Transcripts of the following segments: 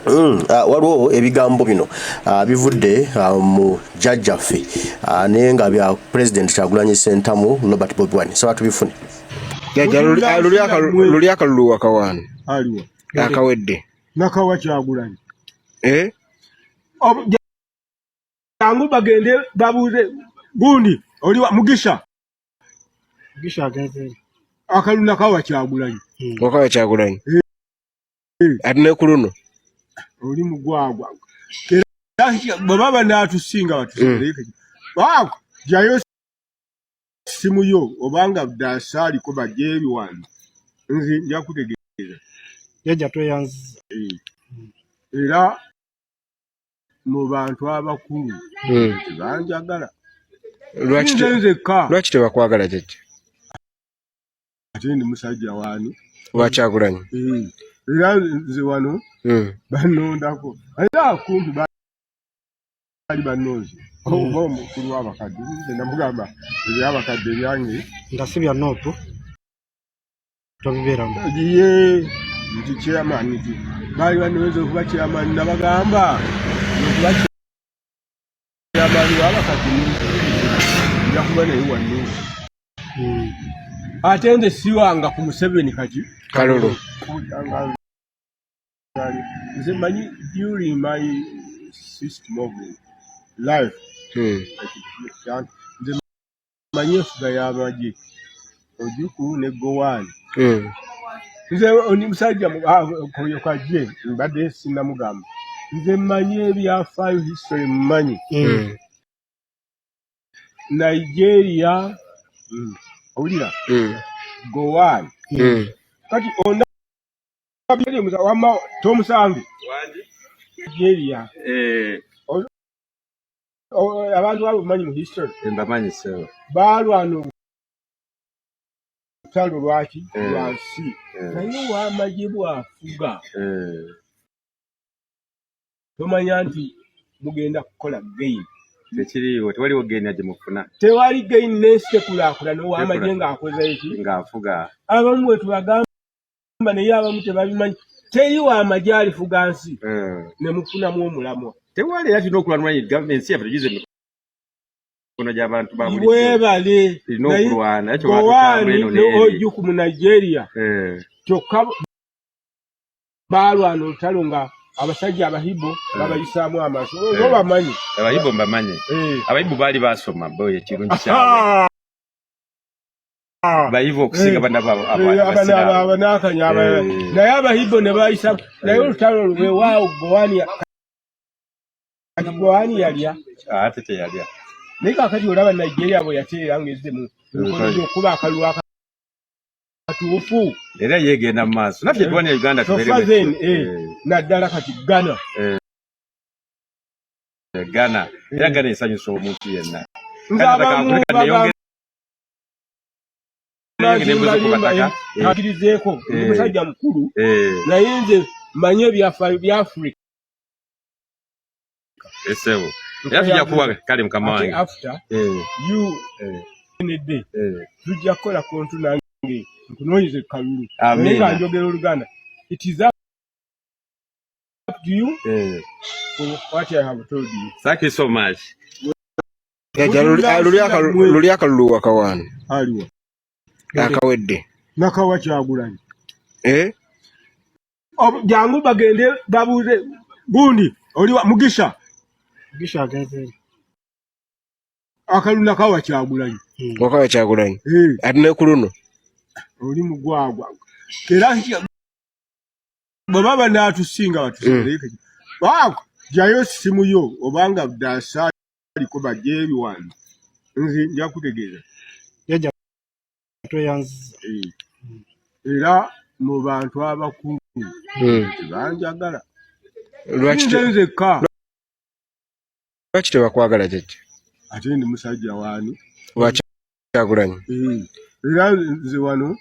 Waliwo ebigambo bino bivudde mu jjajjaffe, naye nga bya President Kyagulanyi Ssentamu Robert Bobi Wine. Saba tubifune. Jjajja, luli akalulu wakawaana? Aliwa? Akawedde. Nakawa Kyagulanyi. Eh? Jangu bagende babuuze gundi oliwa, Mugisha. Mugisha agenze. Akalulu nakawa Kyagulanyi. Wakawa Kyagulanyi? Eh. Ate ne ku luno? Oli mugwagwa, era bwe baba naatusinga batusinga. Jayo simu yo, obanga dasaaliko bajje ebiwano, nze nja kutegeeza. Jjajja, tweyanziza. Eh. Era mu bantu abakulu tebanjagala. Lwaki? Nze nzekka. Lwaki tebakwagala, jjajja? Ate ndi musajja waani? Wa Kyagulanyi. Eh. Era nze wano bannondako, era kumpi baali bannonze oba omukulu w'abakadde. Nze namugamba ebyabakadde ebyange nga si bya NUP, tobibeeramu. Ye nti chairman, nti baali banonze okuba chairman, nabagamba okuba chairman w'abakadde nja kuba naye wanno. Ate nze siwanga ku Museveni kati. Kalulu. Nze manyi during my system of life, nze manyi enfuga y'amagye, Ojukwu ne Gowani. Nze oni musajja oyo kajje mbadde sinnamugamba. Nze mmanyi ebyafaayo, history mmanyi. Nigeria, owulira? Gowani. Kati onda wamma tomusange Nigeria. Abantu abo bamanyi mu history. Mbamanyi, ssebo. Baalwana olutalo lwaki? Eh. Lwansi. Eh. Naye ow'amagye bw'afuga, tomanya nti mugenda kukola gain. Tekiriiwo, tewaliwo gain gye mufuna. Tewali gain n'ensi tekulaakulana ow'amagye ng'akoze eki? Ng'afuga. Abamu bwe tubagamba, naye abamu tebabimanyi, teri w'amagye alifuga nsi ne mufunamu omulamwa. Tewali, era tulina okulwanira gavumenti yaffe tugize mu mikono gy'abantu ba bulijjo. Weebale. Tulina Naye okulwana ekyo. Gowani ne Ojukwu mu Nigeria, kyokka baalwana olutalo nga abasajja Abahibo babayisaamu amaaso. Eh. Oba bamanyi. Abayibo mbamanyi. Eh. Abayibo baali basoma bo, ekirungi kyabwe bayivu okusinga abasiraamu. Abanakanya. Eh. Naye Abahibo ne bayisa naye olutalo lwewaawo Gowani, kati Gowani yalya. Ate teyalya. Naye kakati olaba Nigeria bwe yateera ng'ezze mu mikono gy'okuba akalulu akatuufu. Era yeegenda mu maaso, naffe tuwanira Uganda So tubeere far then, bwe eh, naddala kati Ghana. Ghana, era Ghana esanyusa omuntu yenna. Nze Ghana abamu kankuleka bagamba neyongere embuzi ku bataka. Nkirizeeko, ndi musajja mukulu, naye nze mmanyi ebyafaayo bya Africa. Esebo, era tujja kuwa kale mukama Ate wange. after you nedde tujja kukola kontu nange nkunoonyeze kalulu, naye nga Amiina. njogera Oluganda. It is up to you for what I have told you. Thank you so much. Jjajja, luli akalulu wakawaana? Aliwa? Akawedde. Nakawa Kyagulanyi. Eh? Jangu bagende babuuze gundi oliwa, Mugisha. Mugisha agenze. Akalulu nakawa Kyagulanyi. Wakawa Kyagulanyi? Eh. Ate ne ku luno? Oli mugwagwa, era bwe baba naatusinga batusinga. Jayo simu yo, obanga dasaaliko bajje ebiwano, nze nja kutegeeza. Jjajja, tweyanziza. Eh. Era mu bantu abakulu tebanjagala. Lwaki? Nze nzekka. Lwaki tebakwagala, jjajja? Ate ndi musajja waani? Wa Kyagulanyi. Eh. Era nze wano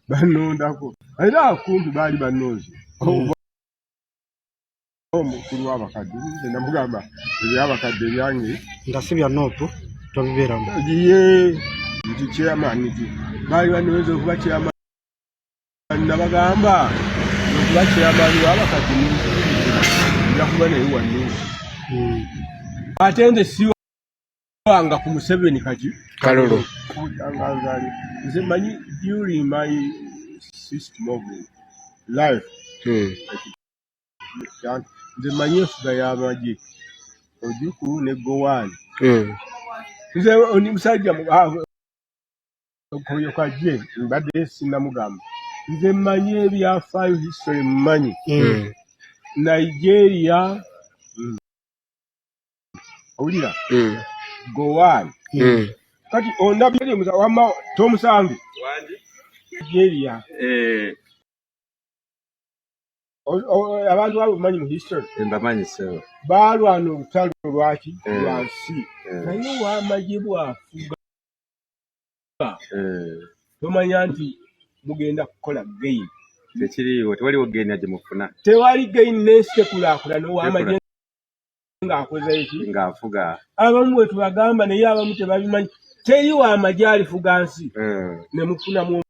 bannondako, era kumpi baali bannonze oba omukulu w'abakadde. Nze namugamba ebyabakadde ebyange nga si bya NUP, tobibeeramu. Ye nti chairman, nti baali banonze okuba chairman, nabagamba okuba chairman w'abakadde. Nja kuba naye wanno. Ate nze siwanga ku Museveni kati. Kalulu. Nganzaali. Nze manyi during my system of life. Nze manyi enfuga y'amagye. Ojukwu ne Gowani. Nze ndi musajja oyo kajje mbadde sinnamugamba. Nze mmanyi ebyafaayo, history mmanyi. Nigeria, owulira? Gowani. Kati ondabye wamma tomusange. Nigeria. Abantu abo bamanyi mu history. Mbamanyi ssebo. Baalwana olutalo lwaki? Lwa nsi. Naye ow'amagye bw'afuga tomanya nti mugenda kukola gain. Tekiriiwo, tewaliwo gain gye mufuna. Tewali gain n'ensi tekulaakulana ow'amagye ng'akoze eki? Ng'afuga. Abamu bwe tubagamba naye abamu tebabimanyi. Teri w'amagye alifuga nsi ne mufunamu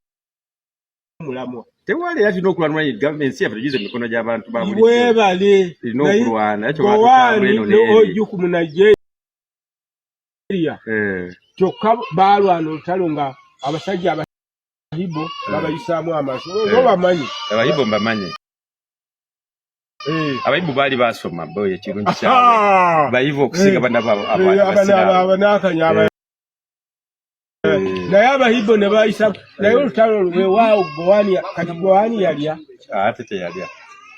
omulamwa. Tewali, era tulina okulwana gavumenti yaffe tugize mu mikono gy'abantu ba bulijjo. Weebale. Tulina okulwana ekyo. Gowani ne Ojukwu mu Nigeria kyokka baalwana olutalo nga abasajja Abahibo babayisaamu amaaso. Obamanyi? Abahibo mbamanyi. Abayibu baali basoma bo, ekirungi kyabwe bayivu okusinga banabanaakanya, naye Abahibo ne bayisa naye olutalo lwewaawo. Gowani, kati Gowani yalya? Ate teyalya.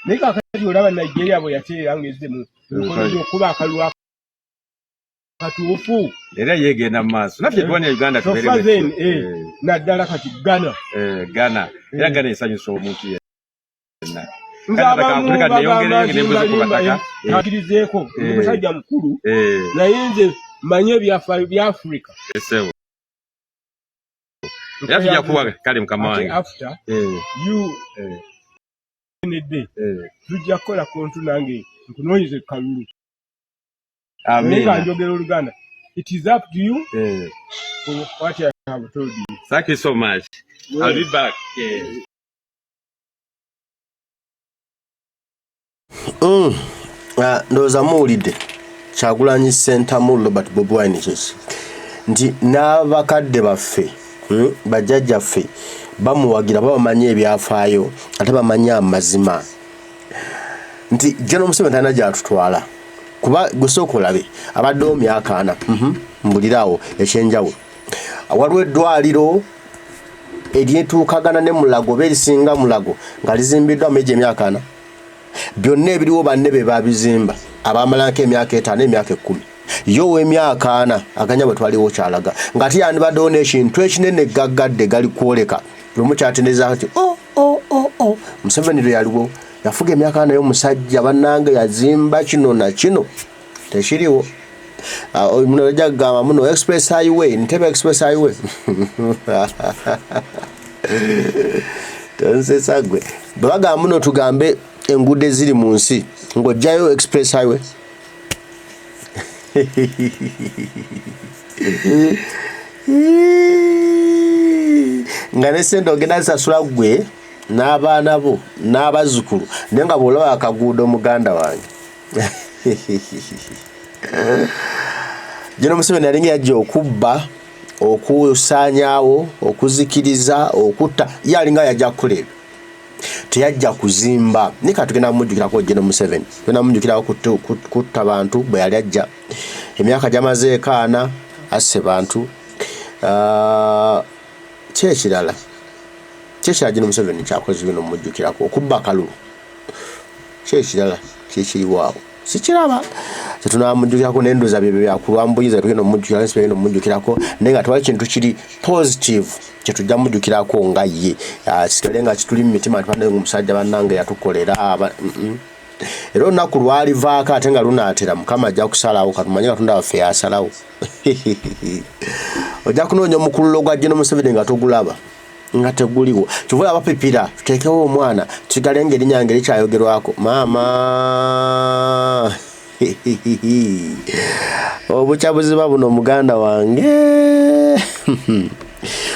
Naye kakati olaba Nigeria bwe yateera ng'ezze mu mikono gy'okuba akalulu akatuufu. Era yegenda mu maaso, naffe tuwanira Uganda. So far then, naddala kati Ghana. Ghana, era Ghana esanyusa omuntu yenna. Nze abamu bagamba nti mbalimba, nkirizeeko, ndi musajja mukulu, naye nze manye ebyafaayo bya Africa. Esebo, era tujja kuwa kale mukama wange. After you nedde tujja kukola kontu nange nkunoonyeze kalulu, naye nga njogera Oluganda. It is up to you for what I have told you. Thank you so much. I'll be back. Yeah. Ndowooza muwulidde Kyagulanyi Ssentamu Robert Bobi Wine kiki nti n'abakadde baffe, bajjajjaffe bamuwagira, babamanyi ebyafaayo ate bamanyi amazima nti General Museveni talina gyatutwala, kuba gwe sooka olabe abaddewo myaka 40. Mbuliraawo ekyenjawulo. Waliwo eddwaliro eryetuukagana ne Mulago oba erisinga Mulago nga lizimbiddwa mu egyo emyaka 40? Byonna ebiriwo banne be babizimba abamalanko emyaka 5, emyaka 10. Ye ow'emyaka 40 aganya bwe twaliwo kyalaga ng'ate yandibaddewo n'ekintu ekinene gaggadde gali kwoleka lumu kyatendereza nti o o o o Museveni lwe yaliwo yafuga emyaka 40 omusajja bannange yazimba kino na kino, tekiriwo. Muno ajja kugamba muno express highway, Ntebe Express Highway. Tonsesa gwe. Bwe bagamba muno tugambe enguudo eziri mu nsi ng'ojjayo express highway, nga ne sente ogenda zisasula ggwe n'abaana bo n'abazzukulu, naye nga bw'olaba akaguudo, muganda wange. General Museveni yalinga yajja okubba, okusaanyaawo, okuzikiriza, okutta. Ye alinga yajja kukola ebyo, teyajja kuzimba. Naye kati tugenda kumujjukirako General Museveni, tugenda kumujjukirako kutta bantu bwe yali ajja. Emyaka gyamazeeko 40 asse bantu. Ki ekirala? Ki ekirala General Museveni kyakoze bino omujjukirako? Okubba akalulu. Ki ekirala kikiriwo awo? Sikiraba kyetunamujjukirako. Nendoza byebyo byakulwambuyinza tugenda omujjukirako, tugenda omujjukirako, naye nga tewali kintu kiri positive kyetujja mujjukirako nga ye kisigale nga kituli mu mitima nti bannange omusajja bannange yatukolera. Era olunaku lwalivaako ate nga lunaatera, Mukama ajja kusalawo. Katumanye Katonda waffe yasalawo. Ojja kunoonya omukululo gwa General Museveni nga togulaba, nga teguliwo. Kyova abapipira tuteekewo omwana tusigale nga erinnya nga erikyayogerwako. Maama, obukyabuziba buno, muganda wange,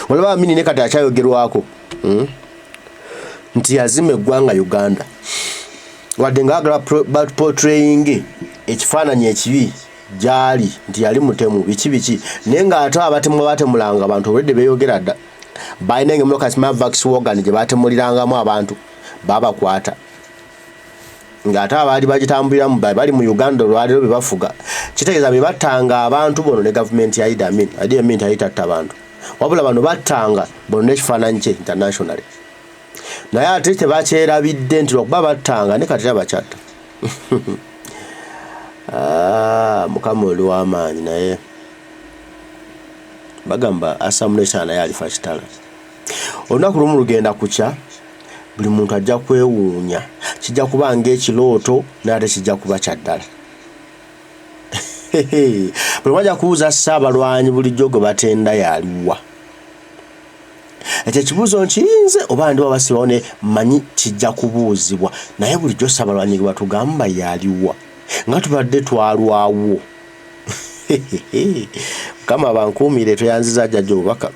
olaba Amini ne kati akyayogerwako, Nti yazima eggwanga Uganda. Wadde nga agala portraying ekifaananyi ekibi gyali nti yali mutemu biki biki, naye ng'ate abatemu batemulanga abantu olwedde beeyogera dda. Balina eng'emmotoka sima Volkswagen gye batemulirangamu abantu, babakwata ng'ate abaali bagitambuliramu bali mu Uganda olwaleero be bafuga. Kitegeeza be battanga abantu bono ne gavumenti ya Idi Amin. Idi Amin teyali tatta bantu, wabula bano battanga bono n'ekifaananyi kye internationally. Naye ate tebakyerabidde nti lwakuba battanga ne kati bakyatta. Ah, Mukama oli w'amaanyi, naye bagamba asamu n'ekyana naye alifa kitala. Olunaku lumu lugenda kukya, buli muntu ajja kwewuunya. Kijja kuba ng'ekirooto, naye ate kijja kuba kya ddala. Buli omu ajja kubuuza, Ssaabalwanyi bulijjo gwe batenda yaliwa? Ekyo ekibuuzo nkirinze oba ndi wabasibawo ne mmanyi kijja kubuuzibwa, naye bulijjo Ssaabalwanyi gwe batugamba yaliwa nga tubadde twalwawo? Mukama bankuumire. Tweyanziza jjajja obubaka.